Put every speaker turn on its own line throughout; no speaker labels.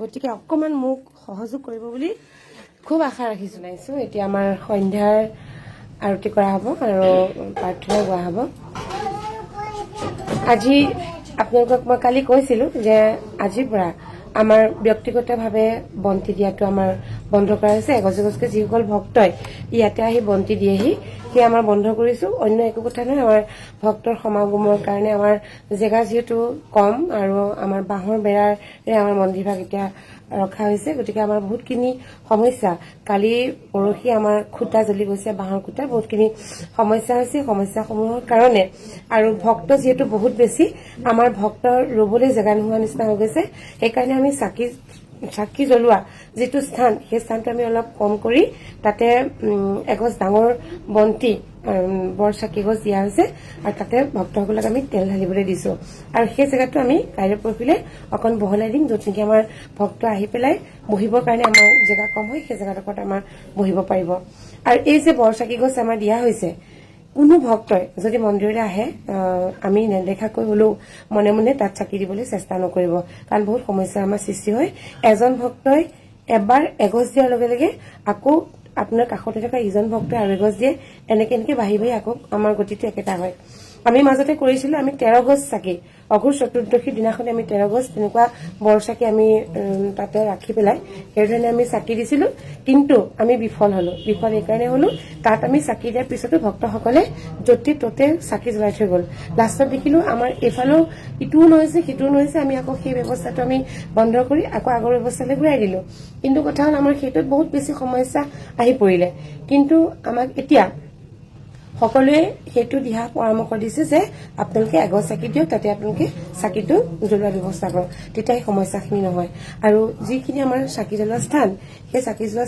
গতিকে অকণমান মোক সহযোগ কৰিব বুলি খুব আশা ৰাখিছোঁ। জনাইছোঁ, এতিয়া আমাৰ সন্ধ্যাৰ আৰতি কৰা হ'ব আৰু প্ৰাৰ্থনা গোৱা হ'ব। আজি আপোনালোকক মই কালি কৈছিলোঁ যে আজিৰ পৰা আমাৰ ব্যক্তিগতভাৱে বন্তি দিয়াটো আমাৰ বন্ধ কৰা হৈছে। এগছ এগছকৈ যিসকল ভক্তই ইয়াতে আহি বন্তি দিয়েহি, সেয়া আমাৰ বন্ধ কৰিছোঁ। অন্য একো কথা নহয়, আমাৰ ভক্তৰ সমাগমৰ কাৰণে আমাৰ জেগা যিহেতু কম আৰু আমাৰ বাঁহৰ বেৰাৰে আমাৰ মন্দিৰভাগ এতিয়া ৰখা হৈছে। গতিকে আমাৰ বহুতখিনি সমস্যা, কালি পৰহি আমাৰ খুঁটা জ্বলি গৈছে, বাঁহৰ খুঁটা, বহুতখিনি সমস্যা হৈছে। সমস্যাসমূহৰ কাৰণে আৰু ভক্ত যিহেতু বহুত বেছি, আমাৰ ভক্ত ৰ'বলৈ জেগা নোহোৱা নিচিনা হৈ গৈছে। সেইকাৰণে আমি চাকি জ্বলোৱা যিটো স্থান, সেই স্থানটো আমি অলপ কম কৰি তাতে এগছ ডাঙৰ বন্তি, বৰ চাকি গছ দিয়া হৈছে আৰু তাতে ভক্তসকলক আমি তেল ঢালিবলৈ দিছো। আৰু সেই জেগাটো আমি কাইলৈ পৰহিলে অকণ বহলাই দিম, য'ত নেকি আমাৰ ভক্ত আহি পেলাই বহিবৰ কাৰণে আমাৰ জেগা কম হয়, সেই জেগাডোখৰত আমাৰ বহিব পাৰিব। আৰু এই যে বৰ চাকি গছ আমাৰ দিয়া হৈছে, কোনো ভক্তই যদি মন্দিৰলৈ আহে, আমি নেদেখাকৈ হলেও মনে মনে তাত চাকি দিবলৈ চেষ্টা নকৰিব, কাৰণ বহুত সমস্যা আমাৰ সৃষ্টি হয়। এজন ভক্তই এবাৰ এগছ দিয়াৰ লগে লগে আকৌ আপোনাৰ কাষতে থকা ইজন ভক্তই আৰু এগছ দিয়ে, এনেকে এনেকে বাঢ়ি বাঢ়ি আকৌ আমাৰ গতিটো একেটা হয়। আমি মাজতে কৰিছিলো, আমি 13 গছ চাকি, অঘোৰ চতুৰ্দশীৰ দিনাখনি আমি 13 গছ তেনেকুৱা বৰ চাকি আমি তাতে ৰাখি পেলাই সেইধৰণে আমি চাকি দিছিলো। কিন্তু আমি বিফল হলো। বিফল এইকাৰণে হলো, তাত আমি চাকি দিয়াৰ পিছতো ভক্তসকলে য'তে ত'তে চাকি জ্বলাই থৈ গ'ল। লাষ্টত দেখিলো আমাৰ এইফালেও ইটোও নহৈছে, সিটোও নহৈছে। আমি আকৌ সেই ব্যৱস্থাটো আমি বন্ধ কৰি আকৌ আগৰ ব্যৱস্থালৈ ঘূৰাই দিলো। কিন্তু কথা হ'ল, আমাৰ সেইটোত বহুত বেছি সমস্যা আহি পৰিলে। কিন্তু আমাক এতিয়া সকলোৱে সেইটো দিহা পৰামৰ্শ দিছে যে আপোনালোকে এগছ চাকি দিয়ক, তাতে আপোনালোকে চাকিটো জ্বলোৱাৰ ব্যৱস্থা কৰক, তেতিয়া সেই সমস্যাখিনি নহয়। আৰু যিখিনি আমাৰ চাকি জ্বলোৱা স্থান, সেই চাকি জ্বলোৱা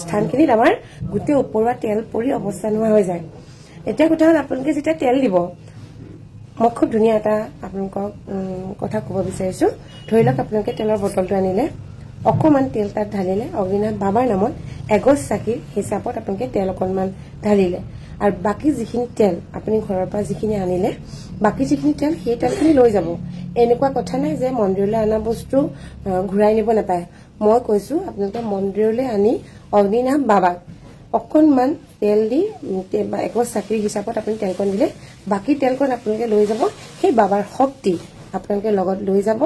স্থানখিনিত আমাৰ গোটেই ওপৰুৱা তেল পৰি অৱস্থা নোহোৱা হৈ যায়। এতিয়া কথা হ'ল, আপোনালোকে যেতিয়া তেল দিব, মই খুব ধুনীয়া এটা আপোনালোকক কথা ক'ব বিচাৰিছো। ধৰি লওক আপোনালোকে তেলৰ বটলটো আনিলে, অকণমান তেল তাত ঢালিলে, অগ্নিনাথ বাবাৰ নামত এগছ চাকিৰ হিচাপত আপোনালোকে তেল অকণমান ঢালিলে আৰু বাকী যিখিনি তেল আপুনি ঘৰৰ পৰা যিখিনি আনিলে, বাকী যিখিনি তেল, সেই তেলখিনি লৈ যাব। এনেকুৱা কথা নাই যে মন্দিৰলৈ অনা বস্তু ঘূৰাই নিব নাপায়। মই কৈছো, আপোনালোকে মন্দিৰলৈ আনি অগ্নিনাথ বাবাক অকণমান তেল দি বা এগছ চাকিৰ হিচাপত আপুনি তেলকণ দিলে, বাকী তেলকণ আপোনালোকে লৈ যাব। সেই বাবাৰ শক্তি আপোনালোকে লগত লৈ যাব।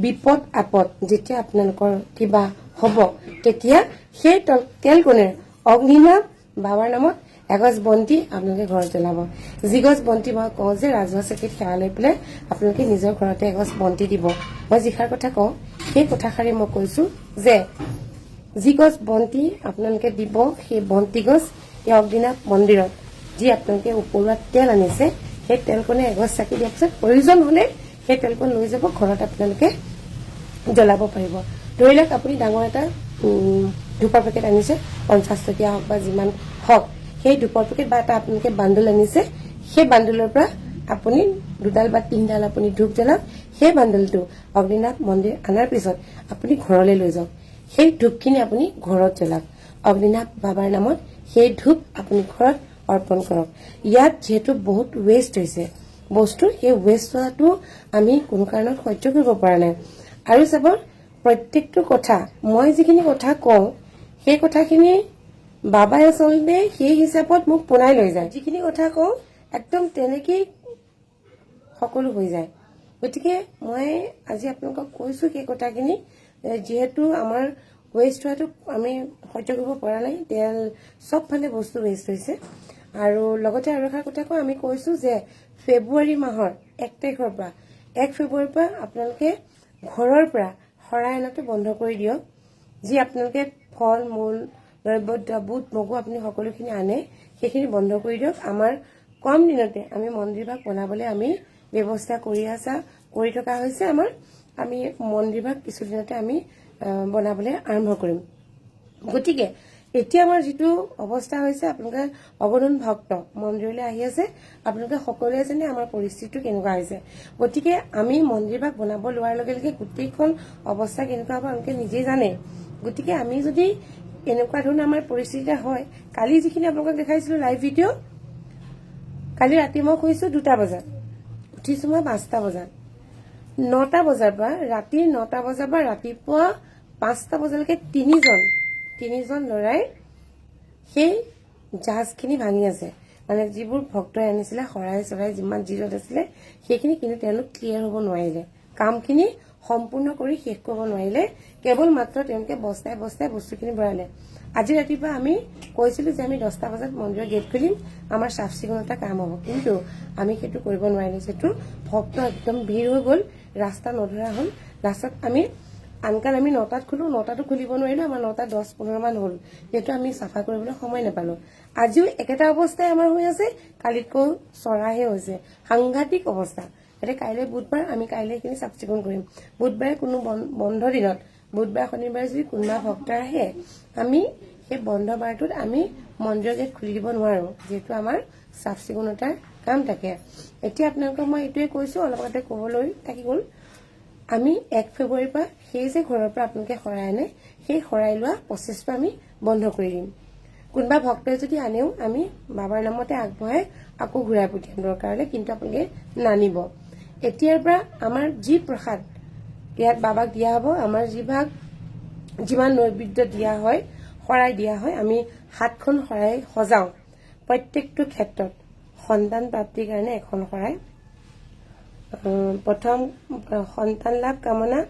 বিপদ আপদ যেতিয়া আপোনালোকৰ কিবা হ'ব, তেতিয়া সেই তেলকণেৰে অগ্নিনাথ বাবাৰ নামত এগছ বন্তি আপোনালোকে ঘৰত জ্বলাব। যিগছ বন্তি মই কওঁ যে ৰাজহুৱা চাকিত সেৱা লৈ পেলাই আপোনালোকে নিজৰ ঘৰতে এগছ বন্তি দিব, মই যিষাৰ কথা কওঁ, সেই কথাষাৰি মই কৈছো যে যি গছ বন্তি আপোনালোকে দিব, সেই বন্তি গছ এই অগ্নিনাথ মন্দিৰত যি আপোনালোকে ওপৰুৱা তেল আনিছে, সেই তেলকণে এগছ চাকি দিয়াৰ পিছত প্ৰয়োজন হলে সেই তেলকণ লৈ যাব, ঘৰত আপোনালোকে জ্বলাব পাৰিব। ধৰি লওক আপুনি ডাঙৰ এটা ধূপৰ পেকেট আনিছে, 50 টকীয়া হওক বা যিমান হওক, সেই ধূপৰ পেকেট বা এটা আপোনালোকে বান্দোল আনিছে, সেই বান্দোলৰ পৰা আপুনি দুডাল বা তিনিডাল আপুনি ধূপ জ্বলাওক। সেই বান্দোলটো অগ্নিনাথ মন্দিৰ অনাৰ পিছত আপুনি ঘৰলৈ লৈ যাওক। সেই ধূপখিনি আপুনি ঘৰত জ্বলাওক। অগ্নিনাথ বাবাৰ নামত সেই ধূপ আপুনি ঘৰত অৰ্পণ কৰক। ইয়াত যিহেতু বহুত ৱেষ্ট হৈছে বস্তু, সেই ৱেষ্ট হোৱাটো আমি কোনো কাৰণত সহ্য কৰিব পৰা নাই। আৰু চাব, প্ৰত্যেকটো কথা মই যিখিনি কথা কওঁ, সেই কথাখিনি বাবাই আচলতে সেই হিচাপত মোক পোনাই লৈ যায়। যিখিনি কথা কওঁ, একদম তেনেকেই সকলো হৈ যায়। গতিকে মই আজি আপোনালোকক কৈছো সেই কথাখিনি, যিহেতু আমাৰ ৱেষ্ট হোৱাটো আমি সহ্য কৰিব পৰা নাই, তেল চবফালে বস্তু ৱেষ্ট হৈছে। আৰু লগতে আৰু এষাৰ কথা কওঁ, আমি কৈছো যে ফেব্ৰুৱাৰী মাহৰ 1 তাৰিখৰ পৰা, 1 ফেব্ৰুৱাৰীৰ পৰা আপোনালোকে ঘৰৰ পৰা শৰাই অনাটো বন্ধ কৰি দিয়ক। যি আপোনালোকে ফল মূল, নৈবেদ্য, বুট, মগু আপুনি সকলোখিনি আনে, সেইখিনি বন্ধ কৰি দিয়ক। আমাৰ কম দিনতে আমি মন্দিৰভাগ বনাবলৈ আমি ব্যৱস্থা কৰি থকা হৈছে। আমি মন্দিৰভাগ কিছুদিনতে আমি বনাবলৈ আৰম্ভ কৰিম। গতিকে এতিয়া আমাৰ যিটো অৱস্থা হৈছে, আপোনালোকে অগণন ভক্ত মন্দিৰলৈ আহি আছে, আপোনালোকে সকলোৱে জানে আমাৰ পৰিস্থিতিটো কেনেকুৱা হৈছে। গতিকে আমি মন্দিৰভাগ বনাব লোৱাৰ লগে লগে গোটেইখন অৱস্থা কেনেকুৱা হ'ব, আপোনালোকে নিজেই জানে। গতিকে আমি যদি এনেকুৱা ধৰণৰ আমাৰ পৰিস্থিতি হয়, কালি যিখিনি আপোনালোকক দেখাইছিলো লাইভ ভিডিঅ', কালি ৰাতি মই শুইছো 2টা বজাত, উঠিছো মই 5টা বজাত। 9টা বজাৰ পৰা, ৰাতি 9টা বজাৰ পৰা ৰাতিপুৱা 5টা বজালৈকে তিনিজন ল'ৰাই সেই জাজখিনি ভাঙি আছে। মানে যিবোৰ ভক্তই আনিছিলে শৰাই চৰাই যিমান যি য'ত আছিলে সেইখিনি, কিন্তু তেওঁলোক ক্লিয়াৰ হ'ব নোৱাৰিলে, কামখিনি সম্পূৰ্ণ কৰি শেষ কৰিব নোৱাৰিলে। কেৱল মাত্ৰ তেওঁলোকে বস্তাই বস্তাই বস্তুখিনি ভৰালে। আজি ৰাতিপুৱা আমি কৈছিলো যে আমি 10টা বজাত মন্দিৰৰ গেট খুলিম, আমাৰ চাফ চিকুণতা কাম হ'ব, কিন্তু আমি সেইটো কৰিব নোৱাৰিলো। যিহেতু ভক্ত একদম ভিৰ হৈ গ'ল, ৰাস্তা নধৰা হ'ল। লাষ্টত আমি আনকাল আমি 9টাত খোলো, 9টাতো খুলিব নোৱাৰিলো, আমাৰ 9টা 10-15 মান হ'ল, যিহেতু আমি চাফা কৰিবলৈ সময় নাপালো। আজিও একেটা অৱস্থাই আমাৰ হৈ আছে, কালিতকৈ চৰাহে হৈছে, সাংঘাতিক অৱস্থা। এতিয়া কাইলৈ বুধবাৰ, আমি কাইলৈ এইখিনি চাফ চিকুণ কৰিম। বুধবাৰে কোনো বন্ধ দিনত, বুধবাৰ শনিবাৰে যদি কোনোবা ভক্ত আহে, আমি সেই বন্ধ বাৰটোত আমি মন্দিৰৰ গেট খুলি দিব নোৱাৰো, যিহেতু আমাৰ চাফ চিকুণতাৰ কাম থাকে। এতিয়া আপোনালোকক মই এইটোৱে কৈছো, অলপ আগতে ক'বলৈ থাকি গ'ল, আমি 1 ফেব্ৰুৱাৰীৰ পৰা সেই যে ঘৰৰ পৰা আপোনালোকে শৰাই আনে, সেই শৰাই লোৱা প্ৰচেছটো আমি বন্ধ কৰি দিম। কোনোবা ভক্তই যদি আনেও আমি বাবাৰ নামতে আগবঢ়াই আকৌ ঘূৰাই পঠিয়াম দৰকাৰ হ'লে, কিন্তু আপোনালোকে নানিব। এতিয়াৰ পৰা আমাৰ যি প্ৰসাদ ইয়াত বাবাক দিয়া হ'ব, আমাৰ যিভাগ যিমান নৈবেদ্য দিয়া হয়, শৰাই দিয়া হয়, আমি 7খন শৰাই সজাওঁ প্ৰত্যেকটো ক্ষেত্ৰত। সন্তান প্ৰাপ্তিৰ কাৰণে এখন শৰাই, প্ৰথম সন্তান লাভ কামনা,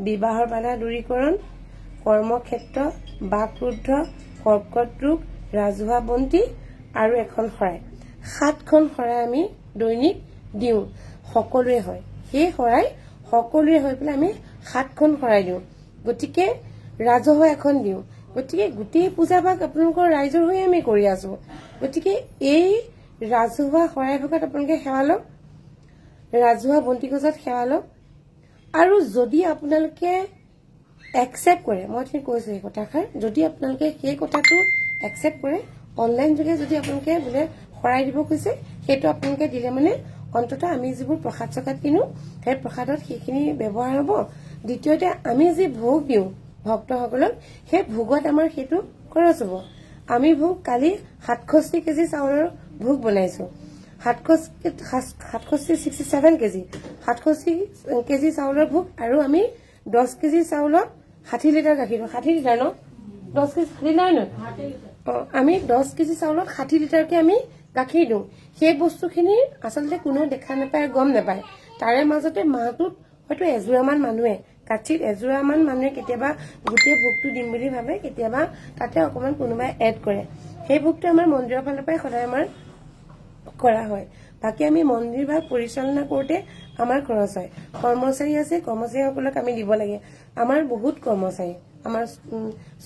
বিবাহৰ বাধা দূৰীকৰণ, কৰ্মক্ষেত্ৰ, বাকৰুদ্ধ, কৰ্কট ৰোগ, ৰাজহুৱা বন্তি আৰু এখন শৰাই। 7খন শৰাই আমি দৈনিক দিওঁ, সকলোৱে হয়। সেই শৰাই সকলোৱে হৈ পেলাই আমি 7খন শৰাই দিওঁ, গতিকে ৰাজহুৱা এখন দিওঁ। গতিকে গোটেই পূজা ভাগ আপোনালোকৰ ৰাইজৰ হৈ আমি কৰি আছো। গতিকে এই ৰাজহুৱা শৰাই ভাগত আপোনালোকে সেৱা লওক, ৰাজহুৱা বন্তি গছত সেৱা লওক। আৰু যদি আপোনালোকে একচেপ্ট কৰে, মই ঠিক কৈছো সেই কথাষাৰ, যদি আপোনালোকে সেই কথাটো একচেপ্ট কৰে, অনলাইন যোগে যদি আপোনালোকে বোলে শৰাই দিব খুজিছে, সেইটো আপোনালোকে দিলে মানে অন্ততঃ আমি যিবোৰ প্ৰসাদ চসাদ কিনো, সেই প্ৰসাদত সেইখিনি ব্যৱহাৰ হ'ব। দ্বিতীয়তে আমি যি ভোগ দিওঁ ভক্তসকলক, সেই ভোগত আমাৰ সেইটো খৰচ হ'ব। আমি ভোগ কালি 67 কেজি চাউলৰ ভোগ বনাইছো, 67, 67 কেজি, 67 কেজি চাউলৰ ভোগ। আৰু আমি 10 কেজি চাউলত 60 লিটাৰ গাখীৰ দিওঁ। 60 লিটাৰ ন? 10 কেজি 60 লিটাৰ ন? আমি 10 কেজি চাউলত 60 লিটাৰকে আমি গাখীৰ দিওঁ। সেই বস্তুখিনি আচলতে কোনেও দেখা নাপায়, গম নাপায়। তাৰে মাজতে মাহটোত হয়তো এযোৰামান মানুহে, কাচিত এযোৰামান মানুহে কেতিয়াবা গোটেই ভোগটো দিম বুলি ভাবে, কেতিয়াবা তাতে অকণমান কোনোবাই এড কৰে। সেই ভোগটো আমাৰ মন্দিৰৰ ফালৰ পৰাই সদায় আমাৰ কৰা হয়। বাকী আমি মন্দিৰ ভাগ পৰিচালনা কৰোঁতে আমাৰ খৰচ হয়। কৰ্মচাৰী আছে, কৰ্মচাৰীসকলক আমি দিব লাগে। আমাৰ বহুত কৰ্মচাৰী, আমাৰ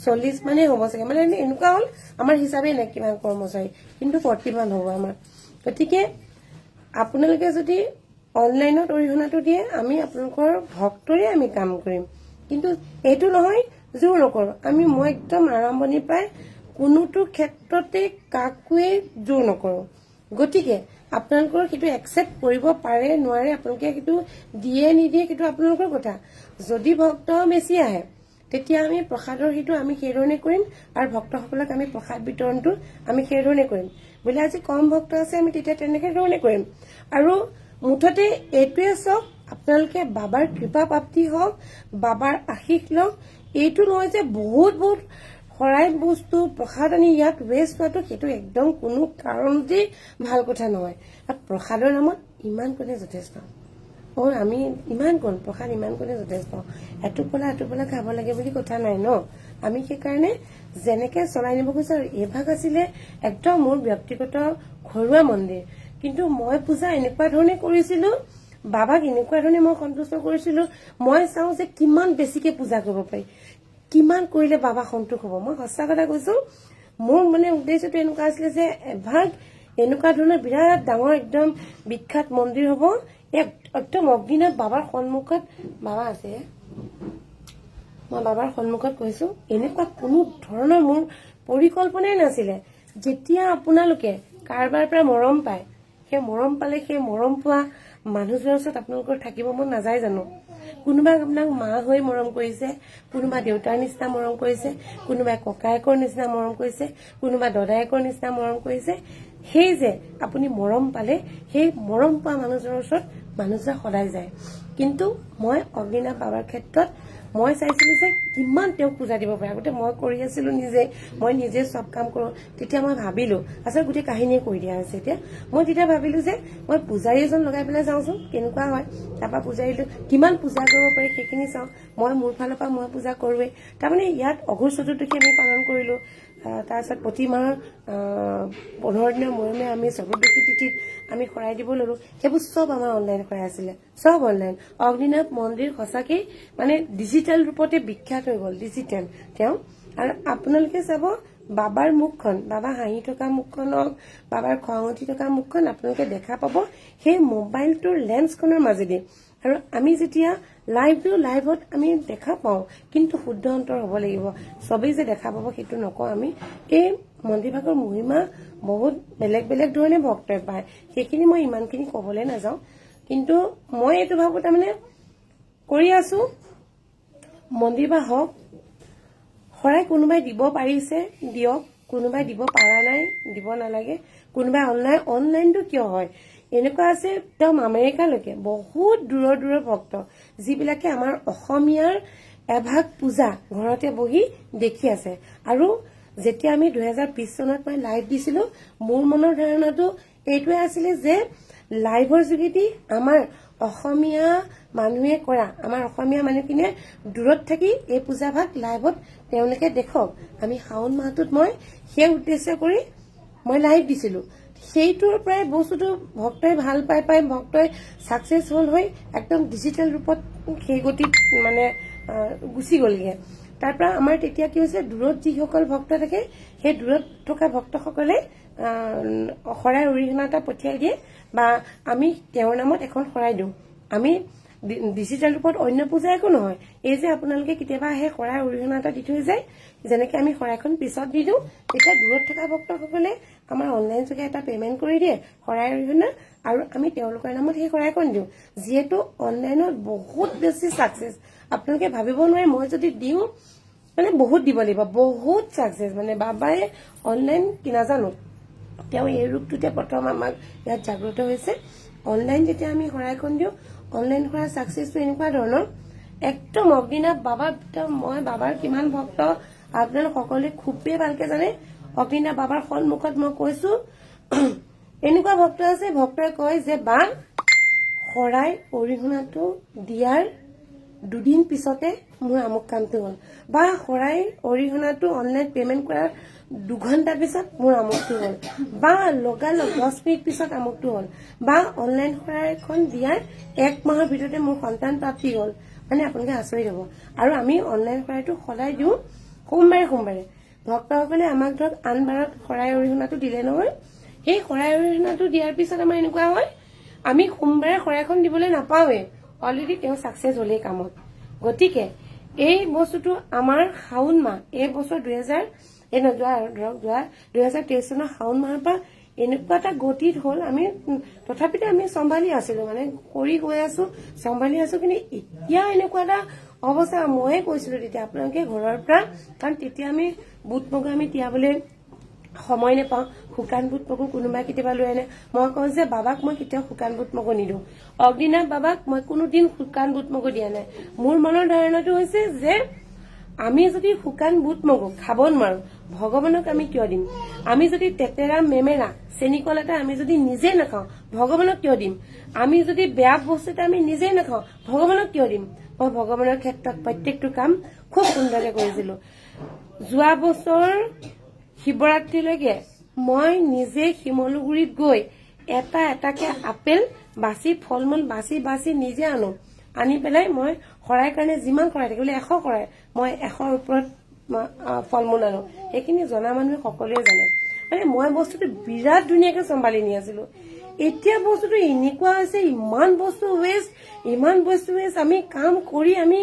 40 মানেই হ'ব চাগে, মানে এনেকুৱা হ'ল আমাৰ হিচাপেই নাই কিমান কৰ্মচাৰী, কিন্তু 40 মান হ'ব আমাৰ। গতিকে আপোনালোকে যদি অনলাইনত অৰিহণাটো দিয়ে, আমি আপোনালোকৰ ভক্তৰে আমি কাম কৰিম, কিন্তু এইটো নহয় জোৰ নকৰোঁ আমি। মই একদম আৰম্ভণিৰ পৰাই কোনোটো ক্ষেত্ৰতে কাকোৱে জোৰ নকৰোঁ। গতিকে আপোনালোকৰ সেইটো একচেপ্ট কৰিব পাৰে নোৱাৰে, আপোনালোকে সেইটো দিয়ে নিদিয়ে সেইটো আপোনালোকৰ কথা। যদি ভক্ত বেছি আহে, তেতিয়া আমি প্ৰসাদৰ সেইটো আমি সেইধৰণে কৰিম আৰু ভক্তসকলক আমি প্ৰসাদ বিতৰণটো আমি সেইধৰণে কৰিম। বোলে আজি কম ভক্ত আছে, আমি তেতিয়া তেনেকে ধৰণে কৰিম। আৰু মুঠতে এইটোৱে চাওক, আপোনালোকে বাবাৰ কৃপা প্ৰাপ্তি হওক, বাবাৰ আশীষ লওক। এইটো নহয় যে বহুত বহুত শৰাই বস্তু প্ৰসাদ আনি ইয়াত ৱেষ্ট হোৱাটো, সেইটো একদম কোনো কাৰণতেই ভাল কথা নহয়। আৰু প্ৰসাদৰ নামত ইমান কণে যথেষ্ট। আমি ইমান কণ প্ৰসাদ, ইমান কণে যথেষ্ট। এটোপোলা এটোপোলা খাব লাগে বুলি কথা নাই ন। আমি সেইকাৰণে যেনেকে চলাই নিব খুজিছো। আৰু এইভাগ আছিলে একদম মোৰ ব্যক্তিগত ঘৰুৱা মন্দিৰ, কিন্তু মই পূজা এনেকুৱা ধৰণে কৰিছিলো, বাবাক এনেকুৱা ধৰণে মই সন্তুষ্ট কৰিছিলো। মই চাওঁ যে কিমান বেছিকে পূজা কৰিব পাৰি, কিমান কৰিলে বাবা সন্তোষ হ'ব। মই সঁচা কথা কৈছো, মোৰ মানে উদ্দেশ্যটো এনেকুৱা আছিলে যে এভাগ এনেকুৱা ধৰণৰ বিৰাট ডাঙৰ একদম বিখ্যাত মন্দিৰ হ'ব, একদম অগ্নিনাথ বাবাৰ সন্মুখত বাবা আছে, মই বাবাৰ সন্মুখত কৈছো, এনেকুৱা কোনো ধৰণৰ মোৰ পৰিকল্পনাই নাছিলে। যেতিয়া আপোনালোকে কাৰোবাৰ পৰা মৰম পায়, সেই মৰম পালে সেই মৰম পোৱা মানুহজনৰ ওচৰত আপোনালোকৰ থাকিব মন নাযায় জানো? কোনোবাই আপোনাক মা হৈ মৰম কৰিছে, কোনোবা দেউতাৰ নিচিনা মৰম কৰিছে, কোনোবাই ককায়েকৰ নিচিনা মৰম কৰিছে, কোনোবা দদায়েকৰ নিচিনা মৰম কৰিছে। সেই যে আপুনি মৰম পালে, সেই মৰম পোৱা মানুহজনৰ ওচৰত মানুহজন সদায় যায়। কিন্তু মই অগ্নিনাথ বাবাৰ ক্ষেত্ৰত মই চাইছিলোঁ যে কিমান তেওঁক পূজা দিব পাৰে। আগতে মই কৰি আছিলোঁ নিজে, মই নিজে চব কাম কৰোঁ। তেতিয়া মই ভাবিলোঁ, আচলতে গোটেই কাহিনীয়ে কৈ দিয়া হৈছে এতিয়া। মই তেতিয়া ভাবিলোঁ যে মই পূজাৰী এজন লগাই পেলাই যাওঁচোন কেনেকুৱা হয়, তাৰপৰা পূজাৰী কিমান পূজা কৰিব পাৰি সেইখিনি চাওঁ। মই মোৰ ফালৰ পৰা মই পূজা কৰোঁৱেই। তাৰমানে ইয়াত অঘোৰ চতুৰ্দশী আমি পালন কৰিলোঁ। তাৰপিছত প্ৰতি মাহৰ 15 দিনৰ মূৰে মূৰে আমি চতুৰ্দশী তিথিত আমি শৰাই দিব ল'লো। সেইবোৰ চব আমাৰ অনলাইন শৰাই আছিলে, চব অনলাইন। অগ্নিনাভ মন্দিৰ সঁচাকেই মানে ডিজিটেল ৰূপতে বিখ্যাত হৈ গ'ল, ডিজিটেল তেওঁ। আৰু আপোনালোকে চাব বাবাৰ মুখখন, বাবা হাঁহি থকা মুখখন হওক, বাবাৰ খং উঠি থকা মুখখন আপোনালোকে দেখা পাব সেই মোবাইলটোৰ লেন্সখনৰ মাজেদি। আৰু আমি যেতিয়া লাইভ দিওঁ, লাইভত আমি দেখা পাওঁ, কিন্তু শুদ্ধ অন্তৰ হ'ব লাগিব। চবেই যে দেখা পাব সেইটো নকওঁ আমি। এই মন্দিৰভাগৰ মহিমা বহুত বেলেগ বেলেগ ধৰণে ভক্তই পায়, সেইখিনি মই ইমানখিনি ক'বলৈ নাযাওঁ। কিন্তু মই এইটো ভাবোঁ, তাৰমানে কৰি আছো, মন্দিৰ বা হওক, শৰাই কোনোবাই দিব পাৰিছে দিয়ক, কোনোবাই দিব পৰা নাই দিব নালাগে। কোনোবাই অনলাইনটো কিয় হয়, এনেকুৱা আছে একদম আমেৰিকালৈকে বহুত দূৰৰ দূৰৰ ভক্ত, যিবিলাকে আমাৰ অসমীয়াৰ এভাগ পূজা ঘৰতে বহি দেখি আছে। আৰু যেতিয়া আমি 2020 চনত মই লাইভ দিছিলো, মোৰ মনৰ ধাৰণাটো এইটোৱে আছিলে যে লাইভৰ যোগেদি আমাৰ অসমীয়া মানুহে কৰা, আমাৰ অসমীয়া মানুহখিনিয়ে দূৰত থাকি এই পূজাভাগ লাইভত তেওঁলোকে দেখক। আমি শাওণ মাহটোত মই সেই উদ্দেশ্য কৰি মই লাইভ দিছিলো। সেইটোৰ পৰাই বস্তুটো ভক্তই ভাল পাই পাই ভক্তই ছাকচেছ হ'ল হৈ একদম ডিজিটেল ৰূপত সেই গতিত মানে গুচি গ'লগে। তাৰ পৰা আমাৰ তেতিয়া কি হৈছে, দূৰত যিসকল ভক্ত থাকে সেই দূৰত থকা ভক্তসকলে শৰাই অৰিহণা এটা পঠিয়াই দিয়ে বা আমি তেওঁৰ নামত এখন শৰাই দিওঁ। আমি ডিজিটেল ৰূপত অন্য পূজা একো নহয়, এই যে আপোনালোকে কেতিয়াবা আহে শৰাই অৰিহণা এটা দি থৈ যায়, যেনেকে আমি শৰাইখন পিছত দি দিওঁ, তেতিয়া দূৰত থকা ভক্তসকলে আমাৰ অনলাইন যোগে এটা পে'মেণ্ট কৰি দিয়ে শৰাই অৰিহণা, আৰু আমি তেওঁলোকৰ নামত সেই শৰাইখন দিওঁ। যিহেতু অনলাইনত বহুত বেছি ছাকচেছ, আপোনালোকে ভাবিব নোৱাৰে, মই যদি দিওঁ মানে বহুত দিব লাগিব, বহুত ছাকচেছ। মানে বাবাই অনলাইন কি নাজানো, তেওঁ এই ৰূপটোতে প্ৰথম আমাক ইয়াত জাগ্ৰত হৈছে। অনলাইন যেতিয়া আমি শৰাইখন দিওঁ, অনলাইন কৰাৰ ছাকচেছটো এনেকুৱা ধৰণৰ, একদম অগ্নিনাভ বাবা, একদম মই বাবাৰ কিমান ভক্ত আপোনালোক সকলোৱে খুবেই ভালকে জানে। অগ্নিনাভ বাবাৰ সন্মুখত মই কৈছো, এনেকুৱা ভক্ত আছে, ভক্তই কয় যে বা শৰাই অৰিহণাটো দিয়াৰ দুদিন পিছতে মোৰ আমুক কামটো হ'ল, বা শৰাই অৰিহণাটো অনলাইন পে'মেণ্ট কৰাৰ 2 ঘণ্টা পিছত মোৰ আমুকটো হ'ল, বা লগালগ 10 মিনিট পিছত আমুকটো হ'ল, বা অনলাইন শৰাইখন দিয়াৰ এক মাহৰ ভিতৰতে মোৰ সন্তান প্ৰাপ্তি হ'ল। মানে আপোনালোকে আচৰিত হ'ব। আৰু আমি অনলাইন শৰাইটো সদায় দিওঁ সোমবাৰে সোমবাৰে। ভক্তসকলে আমাক ধৰক আন বাৰত শৰাই অৰিহণাটো দিলে নহয়, সেই শৰাই অৰিহণাটো দিয়াৰ পিছত আমাৰ এনেকুৱা হয়, আমি সোমবাৰে শৰাইখন দিবলৈ নাপাওঁৱেই, অলৰেডি তেওঁ ছাকচেছ হ'লেই কামত। গতিকে এই বস্তুটো আমাৰ শাওণ মাহ এই বছৰ দুহেজাৰ এই নহয়, যোৱা ধৰক যোৱা 2023 চনৰ শাওণ মাহৰ পৰা এনেকুৱা এটা গতিত হ'ল। আমি তথাপিতো আমি চম্ভালি আছিলো, মানে কৰি গৈ আছো, চম্ভালি আছো। কিন্তু এতিয়া এনেকুৱা এটা অৱস্থা, ময়ে কৈছিলো তেতিয়া আপোনালোকে ঘৰৰ পৰা, কাৰণ তেতিয়া আমি বুট মগু আমি তিয়াবলৈ সময় নাপাওঁ, শুকান বুট মগু কোনোবাই কেতিয়াবা লৈ আনে। মই কওঁ যে বাবাক মই কেতিয়াও শুকান বুট মগু নিদিওঁ, অগ্নিনাভ বাবাক মই কোনোদিন শুকান বুট মগু দিয়া নাই। মোৰ মনৰ ধাৰণাটো হৈছে যে আমি যদি শুকান বুট মগু খাব নোৱাৰো, ভগৱানক আমি কিয় দিম? আমি যদি তেতেৰা মেমেৰা চেনিকল এটা আমি যদি নিজে নাখাওঁ, ভগৱানক কিয় দিম? আমি যদি বেয়া বস্তু এটা আমি নিজে নাখাওঁ, ভগৱানক কিয় দিম? মই ভগৱানৰ ক্ষেত্ৰত প্ৰত্যেকটো কাম খুব সুন্দৰকে কৰিছিলো। যোৱা বছৰ শিৱৰাত্ৰিলৈকে মই নিজে শিমলুগুৰিত গৈ এটা এটাকে আপেল বাচি, ফল মূল বাচি বাচি নিজে আনো, আনি পেলাই মই শৰাই কাৰণে যিমান শৰাই থাকে বোলে 100 শৰাই, মই 100ৰ ওপৰত ফল মূল আনো। সেইখিনি জনা মানুহে সকলোৱে জানে। মানে মই বস্তুটো বিৰাট ধুনীয়াকে চম্ভালি নি আছিলো। এতিয়া বস্তুটো এনেকুৱা হৈছে, ইমান বস্তু ৱেষ্ট, ইমান বস্তু ৱেষ্ট, আমি কাম কৰি আমি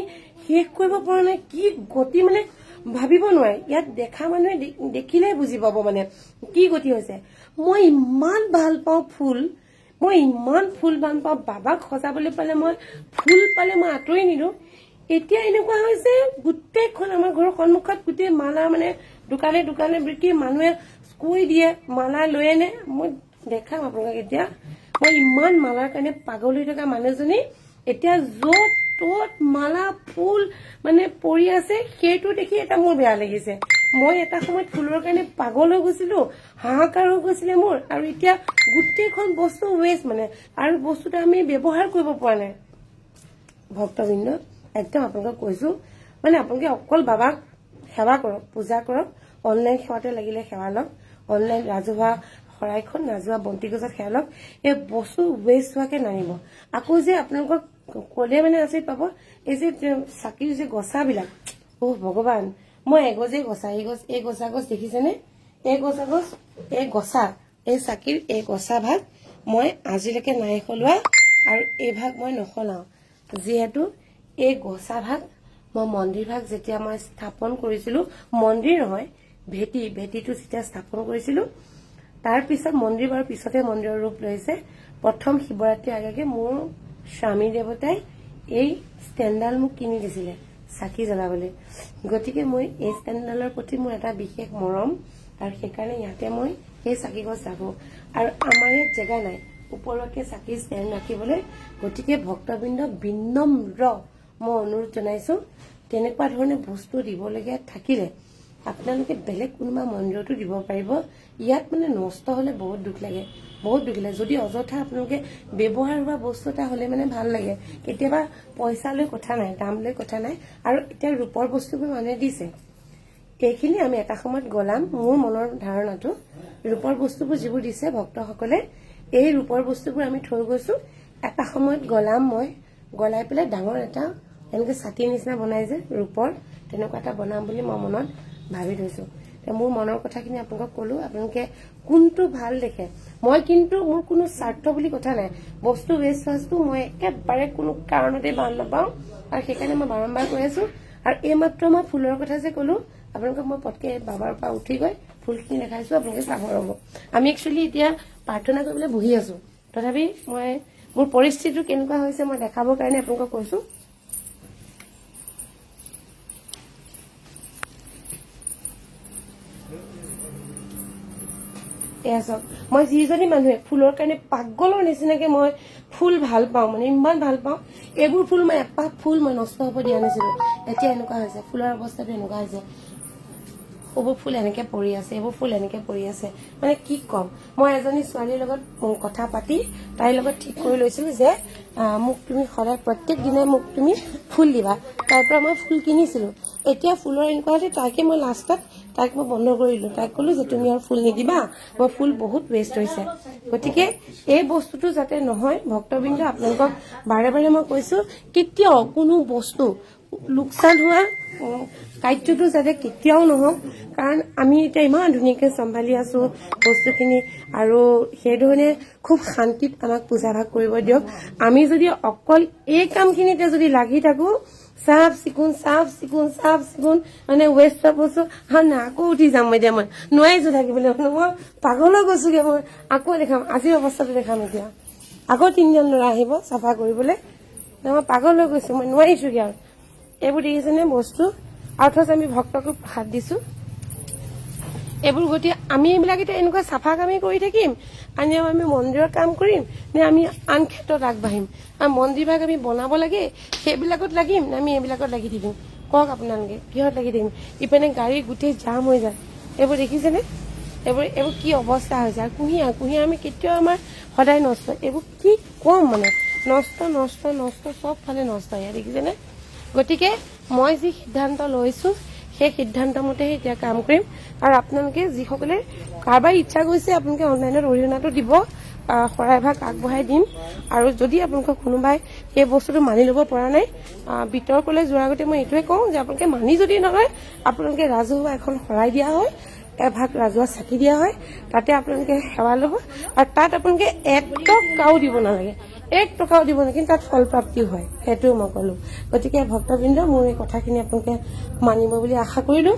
শেষ কৰিব পৰা নাই। কি গতি মানে ভাবিব নোৱাৰে। ইয়াত দেখা মানুহে দেখিলে বুজি পাব মানে কি গতি হৈছে। মই ইমান ভাল পাওঁ ফুল, মই ইমান ফুল ভাল পাওঁ, বাবাক সজাবলৈ পালে মই ফুল পালে মই আঁতৰি নিদিওঁ। এতিয়া এনেকুৱা হৈছে, গোটেইখন আমাৰ ঘৰৰ সন্মুখত গোটেই মালা, মানে দোকানে দোকানে বিক্ৰী, মানুহে কৈ দিয়ে মালা লৈ আনে। মই দেখাম আপোনালোকক। এতিয়া মই ইমান মালাৰ কাৰণে পাগল হৈ থকা মানুহজনী এতিয়া য'ত ত'ত মালা ফুল মানে পৰি আছে, সেইটো দেখি এটা মোৰ বেয়া লাগিছে। মই এটা সময়ত ফুলৰ কাৰণে পাগল হৈ গৈছিলো, হাহাকাৰ হৈ গৈছিলে মোৰ। আৰু এতিয়া গোটেইখন বস্তু ৱেষ্ট মানে, আৰু বস্তুটো আমি ব্যৱহাৰ কৰিব পৰা নাই। ভক্তবৃন্দ, একদম আপোনালোকক কৈছো, মানে আপোনালোকে অকল বাবাক সেৱা কৰক, পূজা কৰক, অনলাইন সেৱাতে লাগিলে সেৱা লওক, অনলাইন ৰাজহুৱা শৰাইখন ৰাজহুৱা বন্তি গছত সেৱা লওক, এই বস্তু ৱেষ্ট হোৱাকে নানিব। আকৌ যে আপোনালোকক ক'লে মানে আচৰিত পাব, এই যে চাকিৰ যে গছাবিলাক, অ' ভগৱান, মই এগজেই গছা, এই গছ, এই গছা গছ দেখিছেনে? এই গছা গছ, এই গছা, এই চাকিৰ এই গছা ভাগ মই আজিলৈকে নাই সলোৱা, আৰু এই ভাগ মই নসলাওঁ। যিহেতু এই গছা ভাগ মই মন্দিৰ ভাগ যেতিয়া মই স্থাপন কৰিছিলো, মন্দিৰ নহয় ভেটি, ভেটিটো যেতিয়া স্থাপন কৰিছিলো, তাৰ পিছত মন্দিৰ বাৰু পিছতে মন্দিৰৰ ৰূপ লৈছে। প্ৰথম শিৱৰাত্ৰিৰ আগে আগে মোৰ স্বামী দেৱতাই এই ষ্টেণ্ডডাল মোক কিনি দিছিলে চাকি জ্বলাবলৈ। গতিকে মই এই ষ্টেণ্ডডালৰ প্ৰতি মোৰ এটা বিশেষ মৰম, আৰু সেইকাৰণে ইয়াতে মই সেই চাকি গছ ৰাখো। আৰু আমাৰ ইয়াত জেগা নাই ওপৰকে চাকি ষ্টেণ্ড ৰাখিবলৈ। গতিকে ভক্তবৃন্দ বিনম্ৰ মই অনুৰোধ জনাইছো, তেনেকুৱা ধৰণে বস্তু দিবলগীয়া থাকিলে আপোনালোকে বেলেগ কোনোবা মন্দিৰতো দিব পাৰিব। ইয়াত মানে নষ্ট হলে বহুত দুখ লাগে, বহুত দুখ লাগে। যদি অযথা আপোনালোকে ব্যৱহাৰ হোৱা বস্তু এটা হলে মানে ভাল লাগে। কেতিয়াবা পইচা লৈ কথা নাই, দাম লৈ কথা নাই। আৰু এতিয়া ৰূপৰ বস্তুবোৰ মানুহে দিছে, এইখিনি আমি এটা সময়ত গলাম। মোৰ মনৰ ধাৰণাটো, ৰূপৰ বস্তুবোৰ যিবোৰ দিছে ভক্তসকলে, এই ৰূপৰ বস্তুবোৰ আমি থৈ গৈছো। এটা সময়ত গলাম, মই গলাই পেলাই ডাঙৰ এটা এনেকে ছাতিৰ নিচিনা বনাই যে ৰূপৰ, তেনেকুৱা এটা বনাম বুলি মই মনত ভাবি থৈছো। মোৰ মনৰ কথাখিনি আপোনালোকক ক'লো, আপোনালোকে কোনটো ভাল দেখে। মই কিন্তু মোৰ কোনো স্বাৰ্থ বুলি কথা নাই, বস্তু ৱেষ্ট হোৱাটো মই একেবাৰে কোনো কাৰণতে ভাল নাপাওঁ, আৰু সেইকাৰণে মই বাৰম্বাৰ কৈ আছো। আৰু এইমাত্ৰ মই ফুলৰ কথা যে ক'লো আপোনালোকক, মই পটকে বাবাৰ পৰা উঠি গৈ ফুলখিনি দেখাইছো, আপোনালোকে চাব ৰ'ব। আমি একচুৱেলি এতিয়া প্ৰাৰ্থনা কৰিবলৈ বহি আছো, তথাপি মই মোৰ পৰিস্থিতিটো কেনেকুৱা হৈছে মই দেখাবৰ কাৰণে আপোনালোকক কৈছো। এয়া চাওক, মই যিজনী মানুহে ফুলৰ কাৰণে পাগলৰ নিচিনাকে মই ফুল ভাল পাওঁ, মানে ইমান ভাল পাওঁ, এইবোৰ ফুল মই এপাহ ফুল মই নষ্ট হ'ব দিয়া নাছিলো। এতিয়া এনেকুৱা হৈছে, ফুলৰ অৱস্থাটো এনেকুৱা হৈছে, এইবোৰ ফুল এনেকে পৰি আছে, এইবোৰ ফুল এনেকে পৰি আছে, মানে কি ক'ম। মই এজনী ছোৱালীৰ লগত কথা পাতি তাইৰ লগত ঠিক কৰি লৈছিলো যে মোক তুমি সদায় প্ৰত্যেক দিনাই মোক তুমি ফুল দিবা। তাৰ পৰা মই ফুল কিনিছিলো। এতিয়া ফুলৰ এনেকুৱা হৈছে, তাকে মই লাষ্টত তাইক মই বন্ধ কৰি দিলো। তাইক ক'লো যে তুমি আৰু ফুল নিদিবা, মই ফুল বহুত ৱেষ্ট হৈছে। গতিকে এই বস্তুটো যাতে নহয়, ভক্তবৃন্দ আপোনালোকক বাৰে বাৰে মই কৈছো, কেতিয়াও কোনো বস্তু লোকচান হোৱা কাৰ্যটো যাতে কেতিয়াও নহওক। কাৰণ আমি এতিয়া ইমান ধুনীয়াকে চম্ভালি আছো বস্তুখিনি, আৰু সেইধৰণে খুব শান্তিত আমাক পূজা ভাগ কৰিব দিয়ক। আমি যদি অকল এই কামখিনিতে যদি লাগি থাকো, চাফ চিকুণ চাফ চিকুণ চাফ চিকুণ মানে ৱেষ্ট বস্তু, হা না আকৌ উঠি যাম। এতিয়া মই নোৱাৰিছো থাকিবলৈ, মই পাগল হৈ গৈছোগে। মই আকৌ দেখাম আজিৰ অৱস্থাটো দেখাম। এতিয়া আকৌ তিনিজন ল'ৰা আহিব চাফা কৰিবলৈ, মই পাগল হৈ গৈছো, মই নোৱাৰিছোগে। আৰু এইবোৰ দেখিছেনে বস্তু, অথচ আমি ভক্তকো প্ৰসাদ দিছো এইবোৰ। গতিকে আমি এইবিলাক এতিয়া এনেকুৱা চাফা কামেই কৰি থাকিম, আমি মন্দিৰৰ কাম কৰিম নে আমি আন ক্ষেত্ৰত আগবাঢ়িম? আৰু মন্দিৰভাগ আমি বনাব লাগে সেইবিলাকত লাগিম নে আমি এইবিলাকত লাগি থাকিম? কওক আপোনালোকে কিহত লাগি থাকিম? ইপিনে গাড়ী গোটেই জাম হৈ যায়। এইবোৰ দেখিছেনে? এইবোৰ এইবোৰ কি অৱস্থা হৈছে। আৰু কুঁহিয়াৰ, কুঁহিয়াৰ আমি কেতিয়াও আমাৰ সদায় নষ্ট। এইবোৰ কি কম, মানে নষ্ট নষ্ট নষ্ট, চবফালে নষ্ট। ইয়াত দেখিছেনে? গতিকে মই যি সিদ্ধান্ত লৈছো সেই সিদ্ধান্ত মতেহে এতিয়া কাম কৰিম। আৰু আপোনালোকে যিসকলে কাৰোবাৰ ইচ্ছা গৈছে, আপোনালোকে অনলাইনত অৰিহণাটো দিব, শৰাইভাগ আগবঢ়াই দিম। আৰু যদি আপোনালোকক কোনোবাই সেই বস্তুটো মানি ল'ব পৰা নাই, বিতৰ্কলৈ যোৱাৰ আগতে মই এইটোৱে কওঁ যে আপোনালোকে মানি যদি নলয়, আপোনালোকে ৰাজহুৱা এখন শৰাই দিয়া হয়, এভাগ ৰাজহুৱা চাকি দিয়া হয়, তাতে আপোনালোকে সেৱা ল'ব। আৰু তাত আপোনালোকে 1 টকাও দিব নালাগে, 1 টকাও দিব নালাগে, কিন্তু তাত ফল প্ৰাপ্তিও হয়, সেইটোও মই ক'লো। গতিকে ভক্তবৃন্দ, মোৰ এই কথাখিনি আপোনালোকে মানিব বুলি আশা কৰিলো।